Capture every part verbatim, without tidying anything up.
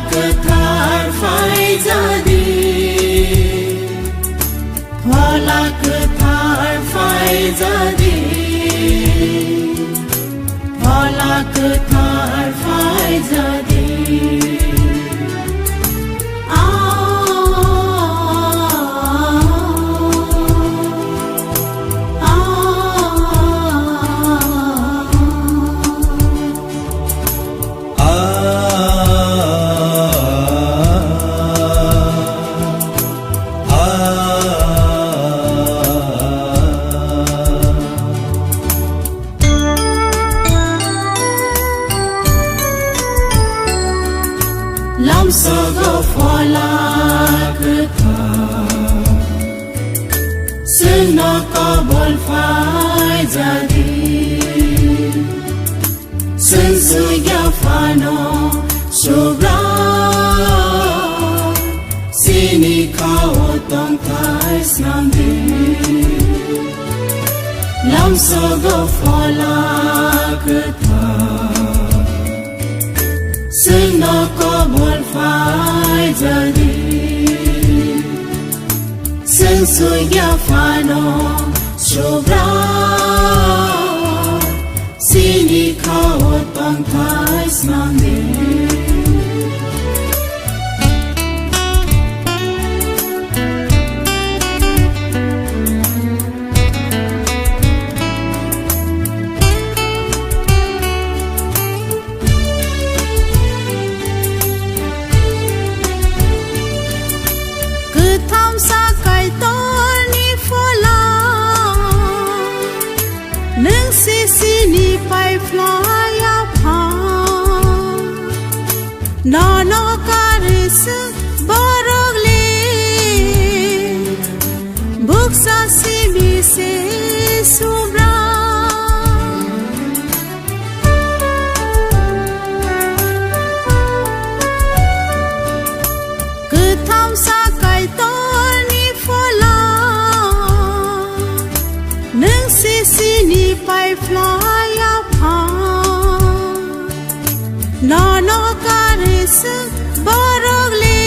Kwthar phaijadi, Phola Kwthar phaijadi, Phola Kwthar phaijadi. Ah, ah, ah. Lamsogo Phola Kwthar, chwngno kobol phaijadi. Chwng swiya phano Subra, chini kha-o tongthai snamdi. Lamsogo Phola Kwthar, chwngno kobol phaijadi. Chwng swiya phano Subra, chini kha-o tongthai snamdi. Kwtham sa Kaitorni Phola, nwng se chini pai phlai ya pha. Nono karwi se borok le, buksa simi se Subra. Kwtham sa Kaitorni Phola, nwng se chini pai phlai ya pha. Nono karwi se borok le,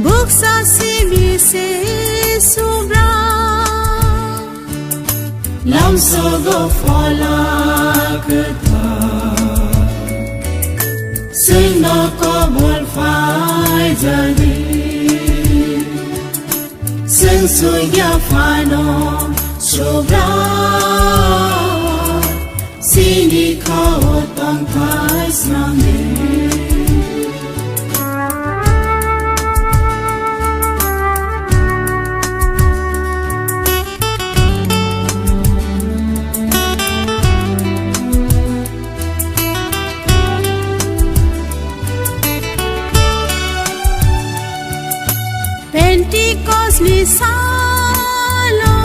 buksa simi se Subra. Lamsogo Phola Kwthar, chwngno kobol phaijadi. Chwng swiya phano Subra, chini kha-o tongthai snamdi. Pentecost ni salo,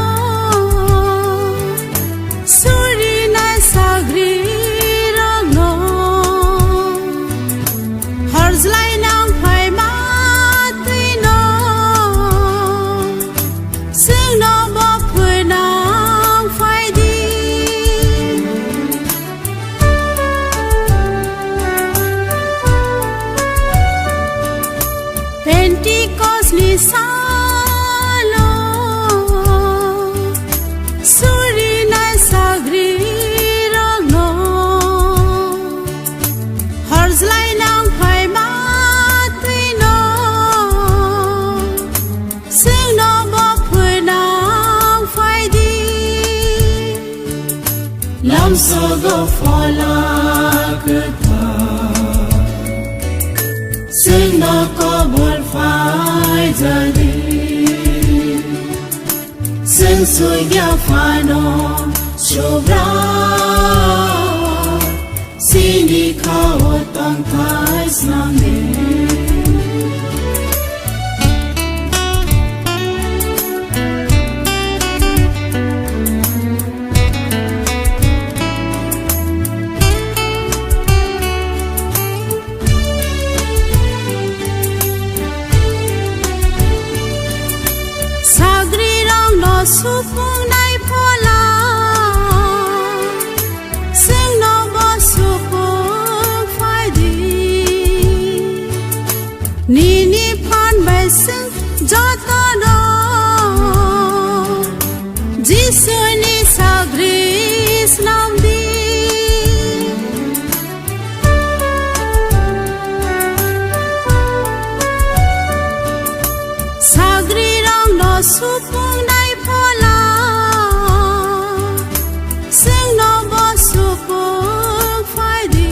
surinai sagrirokno, horjlai nang phaima twino, chwngno bo phwnang phaidi. Pentecost ni salo, surinai sagrirokno, horjlai nang phaima twino, chwngno bo phwnang phaidi. Lamsogo Phola Kwthar, chwngno kobol phaijadi. Chwng swiya phano Subra, chini kha-o tongthai snamdi. Sagrirokno supungnai Phola, chwngno bo supung phaidi. Nini phan bai chwng jotono Jisuni sagri snam di. Sagrirokno supungnai phola, chwngno bo supung phai di.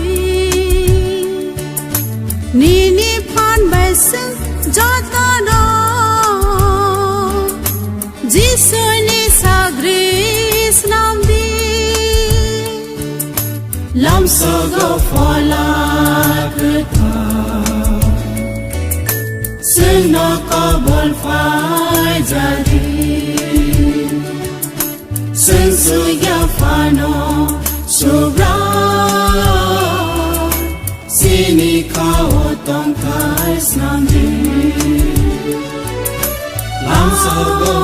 Nini phan bai chwng jotono Jisuni sagri snam di. Lamsogo phola kwthar, chwngno kobol phai ja di. Chwng sui ya phano Subrai, chini kha-o tongthai snam di. Lamsogo